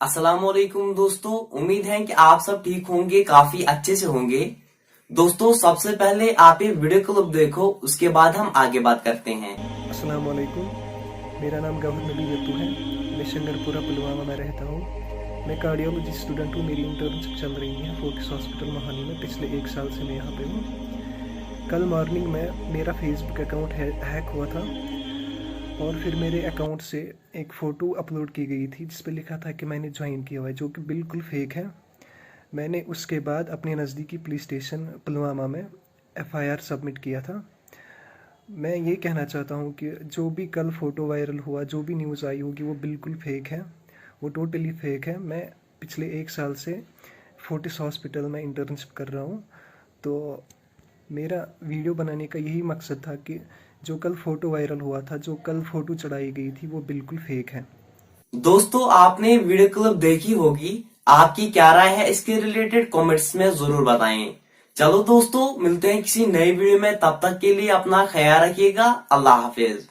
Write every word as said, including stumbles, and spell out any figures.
अस्सलाम वालेकुम दोस्तों, उम्मीद है कि आप सब ठीक होंगे, काफी अच्छे से होंगे। दोस्तों, सबसे पहले आप ये वीडियो क्लिप देखो, उसके बाद हम आगे बात करते हैं। अस्सलाम वालेकुम। मेरा नाम गौहर नबी जत्तू है। मैं शंगरपुरा पुलवामा में रहता हूँ। मैं कार्डियोलॉजी स्टूडेंट हूँ। मेरी इंटर्नशिप चल रही है फोर्टिस हॉस्पिटल मोहाली में पिछले एक साल से मैं यहाँ पे हूँ। कल मॉर्निंग में मेरा फेसबुक अकाउंट हैक हुआ था और फिर मेरे अकाउंट से एक फ़ोटो अपलोड की गई थी जिस पर लिखा था कि मैंने ज्वाइन किया हुआ है, जो कि बिल्कुल फेक है। मैंने उसके बाद अपने नज़दीकी पुलिस स्टेशन पुलवामा में एफआईआर सबमिट किया था। मैं ये कहना चाहता हूँ कि जो भी कल फ़ोटो वायरल हुआ, जो भी न्यूज़ आई होगी, वो बिल्कुल फेक है, वो टोटली फेक है। मैं पिछले एक साल से फोर्टिस हॉस्पिटल में इंटर्नशिप कर रहा हूँ। तो मेरा वीडियो बनाने का यही मकसद था कि जो कल फ़ोटो वायरल हुआ था, जो कल फ़ोटो चढ़ाई गई थी, वो बिल्कुल फेक है। दोस्तों, आपने वीडियो क्लिप देखी होगी, आपकी क्या राय है इसके रिलेटेड कमेंट्स में जरूर बताएं। चलो दोस्तों, मिलते हैं किसी नई वीडियो में, तब तक के लिए अपना ख्याल रखिएगा। अल्लाह हाफिज।